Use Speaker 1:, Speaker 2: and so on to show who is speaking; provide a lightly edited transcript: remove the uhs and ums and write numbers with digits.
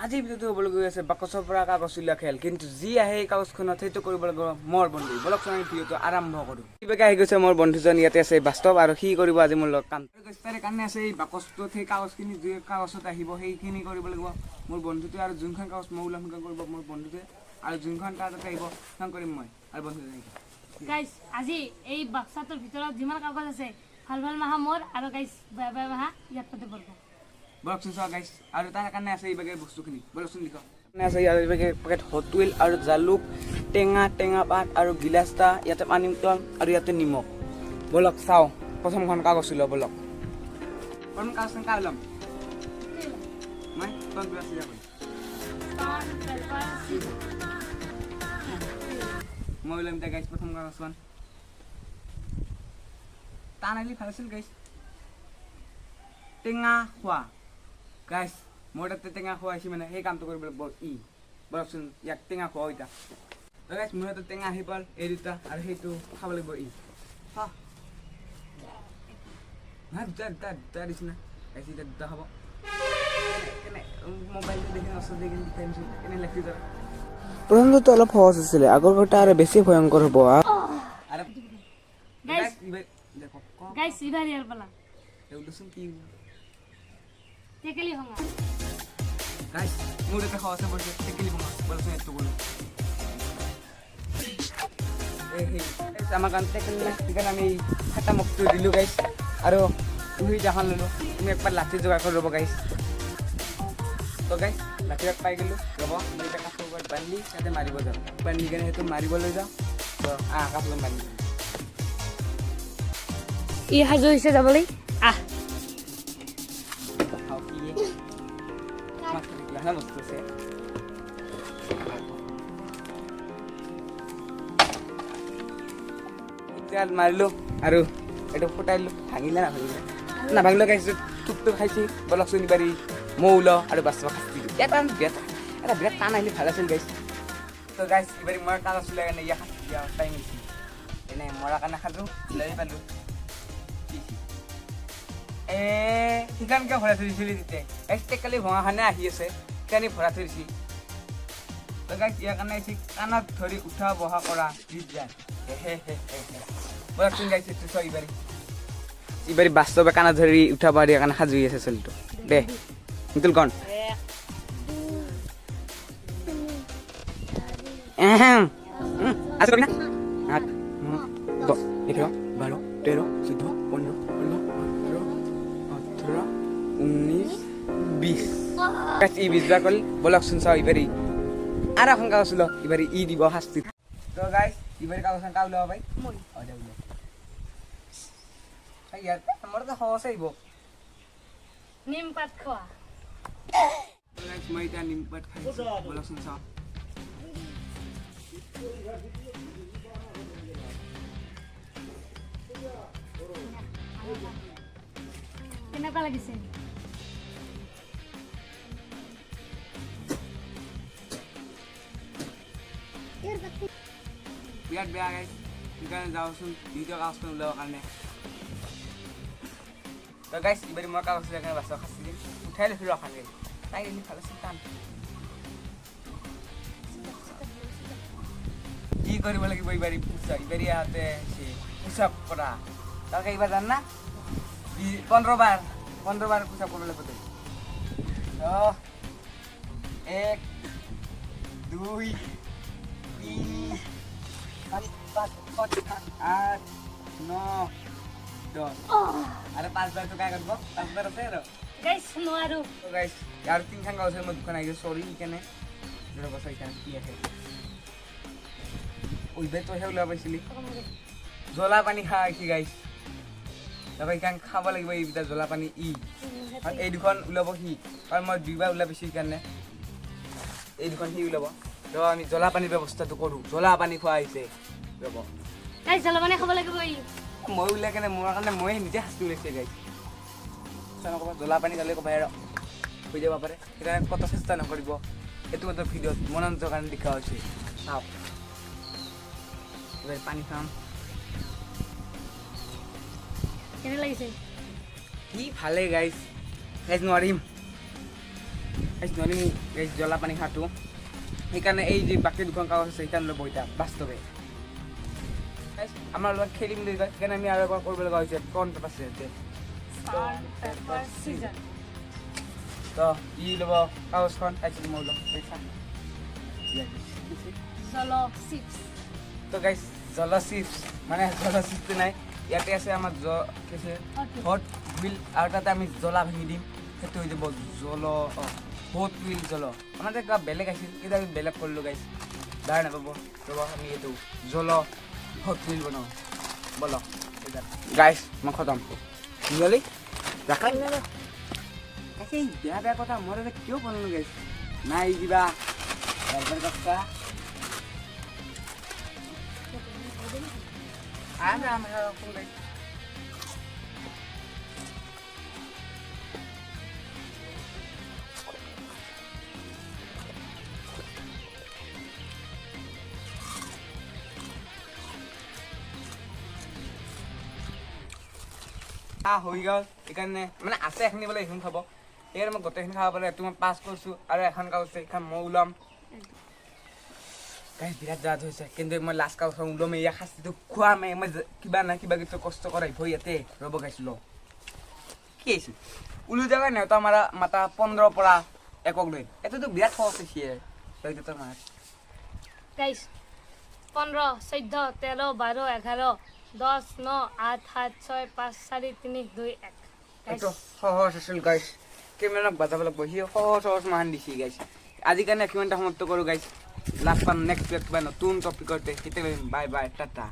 Speaker 1: আজিৰ ভিডিঅ'টো হ'বলৈ গৈ আছে বাকচৰ পৰা কাগজ উলিওৱা খেল। কিন্তু যি আহে এই কাগজখনত সেইটো কৰিব লাগিব মোৰ বন্ধু। বলকচোন, আমি ভিডিঅ'টো আৰম্ভ কৰোঁ। কিবাকে আহি গৈছে মোৰ বন্ধুজন, ইয়াতে আছে বাস্তৱ আৰু সি কৰিব আজি মোৰ লগত কাম। তাৰে কাৰণে আছে এই বাকচটোত সেই কাগজখিনি, যি কাগজত আহিব সেইখিনি কৰিব লাগিব মোৰ বন্ধুটোৱে। আৰু যোনখন কাগজ মই ওলাম সেইখন কৰিব মোৰ বন্ধুটোৱে, আৰু যোনখন তাৰ তাতে আহিব সেইখন কৰিম মই আৰু বন্ধুজনে।
Speaker 2: গাইছ, আজি এই বাক্সাটোৰ ভিতৰত যিমান কাগজ আছে, ভাল ভাল মাহা মোৰ আৰু গাইছ বেয়া বেয়া মাহা ইয়াত তাতে পৰিব।
Speaker 1: বলকচোন চোৱা গাইছ, আৰু তাৰ কাৰণে আছে এইভাগে বস্তুখিনি। বলকচোন লিখক। আছে ইয়াৰ এইভাগে পেকেট হট হুইল আৰু জালুক, টেঙা টেঙা পাত আৰু গিলাচ এটা, ইয়াতে পানী বটল আৰু ইয়াতে নিমখ। বলক চাওঁ, প্ৰথমখন কাগজ ওলাব। বলক, প্ৰথম কাগজখন কাৰ ওলাম? মই তই কিবা চিধা কৰিম। মই ওলাম এতিয়া গাইছ প্ৰথম কাগজখন। টান আহিলে ভাল আছিল গাইছ। টেঙা খোৱা গাইছ, মোৰ তাতে টেঙা খোৱা আহিছে, মানে সেই কামটো কৰিব লাগিব ই। বলকচোন, ইয়াক টেঙা খোৱা এতিয়া। গাইছ, মোৰ হাতত টেঙা আহি পাল এই দুটা, আৰু সেইটো খাব লাগিব ই। হা নহয়, দুটা দুটা দুটা দিছে না গাইছ, এতিয়া দুটা খাব। কেনে মোবাইলটো দেখি ওচৰত দেখি দেখাই, কেনে লাগছে তোৰ? প্ৰথমটোতো অলপ সহজ আছিলে, আগৰ কেইটা আৰু বেছি ভয়ংকৰ হ'ব। আৰু
Speaker 2: গাইছ, গাইছ, এইবাৰ ইয়াৰ পালা।
Speaker 1: কি
Speaker 2: টেকেলি ভঙা।
Speaker 1: গাইছ, মোৰ এটা সহজে পৰিছে টেকেলি ভঙা। বলচোন এইটো কৰোঁ। এই সেই আমাৰ কাৰণে টেকেলি নাই, সেইকাৰণে আমি ফাটা মুখটো দিলোঁ গাইছ, আৰু এখন ল'লোঁ। তুমি একবাৰ লাঠি যোগাৰ কৰি ল'ব গাইছ। তো গাইছ, লাঠি এক পাই গ'লোঁ। ৰ'ব, মই এতিয়া কাপোৰ ওপৰত বান্ধি তাতে মাৰিব যাওঁ। বান্ধি কেনে সেইটো মাৰিবলৈ যাওঁ। তো আহ, কাপোৰ বান্ধি
Speaker 2: ই সাজু হৈছে যাবলৈ, আহ।
Speaker 1: খাওঁ কি মাত্ৰ বস্তু আছে। এতিয়া মাৰিলোঁ আৰু এইটো ফুটাই দিলোঁ। ভাঙিলে নাভাঙিলে? নাভাঙিলে গাইছোঁ, থোপটো খাইছি। বলকচোন, এইবাৰ মৌ ওলাওঁ আৰু বাচ্চা শাস্তি দিওঁ। এটা বিৰাট এটা বিৰাট টান আহিলে ভাল আছিল গাইছ। তো গাইছ, এইবাৰ মই কাগজ ওলাই কাৰণে ইয়াক শাস্তি দিয়া টাইম হৈছে। এনে মৰাৰ কাৰণে সাজু ওলাই পালোঁ। এ সেইকাৰণে কিয় ভৰাই থৈ দিছিলি তেতিয়া গাইছ? টেকেলি ভঙাখনে আহি আছে, সেইকাৰণে ভৰাই থৈ দিছি। তো গাইছ, ইয়াৰ কাৰণে আহিছে কাণত ধৰি উঠা বহা কৰা গীত যায়। হে হে হে হে। বলকচোন গাইছ, এইটো চোৱা। এইবাৰ এইবাৰ বাস্তৱে কাণত ধৰি উঠা বহা দিয়াৰ কাৰণে সাজু হৈ আছে চলিটো। দে নিতুল কণ। আছে না, 8, 9, 10, 11, 12, 13, 14, 15, 16, 17, 18, 19, 20। ই 20 বাৰ কৰিল। বলকচোন চাওঁ, এইবাৰ আৰু এখন কাগজ ওলাও। এইবাৰ ই দিব শাস্তি। তো গাইছ, এইবাৰ কাগজখন কা ওলাব পাই?
Speaker 2: মই।
Speaker 1: অ, দে ওলাও। ইয়াৰ মোৰ এটা সহজ আহিব।
Speaker 2: নিম পাত খোৱা।
Speaker 1: গাইছ, মই এতিয়া নিম পাত খাইছোঁ। বলকচোন চাওঁ।
Speaker 2: কেনেকুৱা লাগিছে?
Speaker 1: বিৰাট বেয়া গাইছ, সেইকাৰণে যাওঁচোন দ্বিতীয় কাগজখন ওলাবৰ কাৰণে। তো গাইছ, এইবাৰ মই কাগজ ওলাই কাৰণে বাচ্চা শাস্তি দিম। উঠাই লৈছোঁ ৰখা নাই, তাই দিলি ভাল আছিল। টান কি কৰিব লাগিব এইবাৰ? পুছা এইবাৰ ইয়াতে পোচাক কৰা। তাকে এইবাৰ জান না, 15 বাৰ, 15 বাৰ পোচাক কৰিব লাগিব তই। 1, 2, 3, 4, 5, 6, 7, 8, 9, 10 আৰু পাঁচবাৰটো কাই কৰিব? পাঁচবাৰ আছে আৰু।
Speaker 2: গাইছ, নোৱাৰো।
Speaker 1: গাইছ, আৰু তিনিখন কাগজ মই দুখন আহি গৈছোঁ, চৰি। সেইকাৰণে ৰ'ব, ছয়খন কি আছে? ওইবাৰ তইহে ওলাব পাইছিলি। জ্বলা পানী খা আহিছে গাইছ। তাৰপৰা সেইখন খাব লাগিব এইকেইটা জ্বলা পানী ই, আৰু এই দুখন ওলাব সি, কাৰণ মই দুইবাৰ ওলাই পাইছোঁ, সেইকাৰণে এই দুখন সি ওলাব। ৰ, আমি জ্বলা পানীৰ ব্যৱস্থাটো কৰোঁ। জ্বলা পানী খোৱা আহিছে, ৰ'ব।
Speaker 2: গাইছ, জ্বলা পানী খাব লাগিব ই।
Speaker 1: মই ওলাই কেনে মোৰ কাৰণে মই নিজে শাস্তি ওলাইছে গাইছ। নক'ব, জ্বলা পানী খালে ক'ব আৰু হৈ যাব পাৰে, সেইকাৰণে কত চেষ্টা নকৰিব। এইটো মাত্ৰ ভিডিঅ'ত মনোৰঞ্জনৰ কাৰণে দেখা হৈছে। চাওক, এইবাৰ পানী খাম।
Speaker 2: কেনে লাগিছে?
Speaker 1: কি ভালে গাইছ। গাইছ, নোৱাৰিম। গাইছ, নোৱাৰিম গাইছ জ্বলা পানী খাটো। সেইকাৰণে এই যি বাকী দুখন কাগজ আছে, সেইখন ল'ব এতিয়া বাস্তৱে। গাইছ, আমাৰ লগত খেলিম বুলি কয়, সেইকাৰণে আমি আৰু এবাৰ কৰিব লগা হৈছে। কণ পেপাৰ আছে।
Speaker 2: Stone paper seizure.
Speaker 1: তো ই ল'ব কাগজখন, তাৰপিছত মই ল'ম।
Speaker 2: জল চিপছ।
Speaker 1: তো গাইছ, জল চিপছ মানে জল চিপছটো নাই, ইয়াতে আছে আমাৰ জ কি আছে হট হুইল, আৰু তাতে আমি জ্বলা ভাঙি দিম, সেইটো হৈ যাব জল হট হুইল জল। আমাৰ কিবা বেলেগ আছিল, কিন্তু আমি বেলেগ কৰিলোঁ গাইছ, বেয়া নাপাব। ৰ'ব, আমি এইটো জল হট হুইল বনাওঁ বলক। গাইছ, মই খতম বুজলি। ৰাখাই এই বেয়া বেয়া কথা মই তাতে কিয় বনালোঁ গাইছ? নাই কিবা কথা। আম গাইছ। হৈ গ'ল। সেইকাৰণে মানে আছে এখিনি বোলে, এইখন খাব। সেইকাৰণে মই গোটেইখিনি খাব পালে এইটো মই পাছ কৰিছোঁ, আৰু এখন কাগজ সেইখন মই ওলাম। গাইছ, বিৰাট জেগাত হৈছে, কিন্তু মই লাষ্ট কাগজখন ওলাম। এয়া শাস্তিটো খোৱামেই মই। কিবা নাই কিবা কিবি কষ্ট কৰা আহিব ইয়াতে। ৰ'ব গাইছ, লওঁ কি আহিছিল ওলো জেগা নেওতা মাৰা মাতা 15ৰ পৰা 1ক লৈ। এইটোতো বিৰাট সহজ হৈছে। তই মাৰ।
Speaker 2: গাইছ, 15, 14, 13, 12, 11, 10, 9, 8, 7, 6, 5, 4, 3, 2, 1।
Speaker 1: এইটো সহজ আছিল গাইছ। কেমেৰাক বাজাব লাগিব, সি সহজ সহজ মান দিছে। গাইছ, আজি কাৰণে কিমানটা সমাপ্ত কৰোঁ গাইছ। লাষ্ট পাম নেক্সট কিবা নতুন টপিকতে। কেতিয়াবা বাই বাই, টাটা।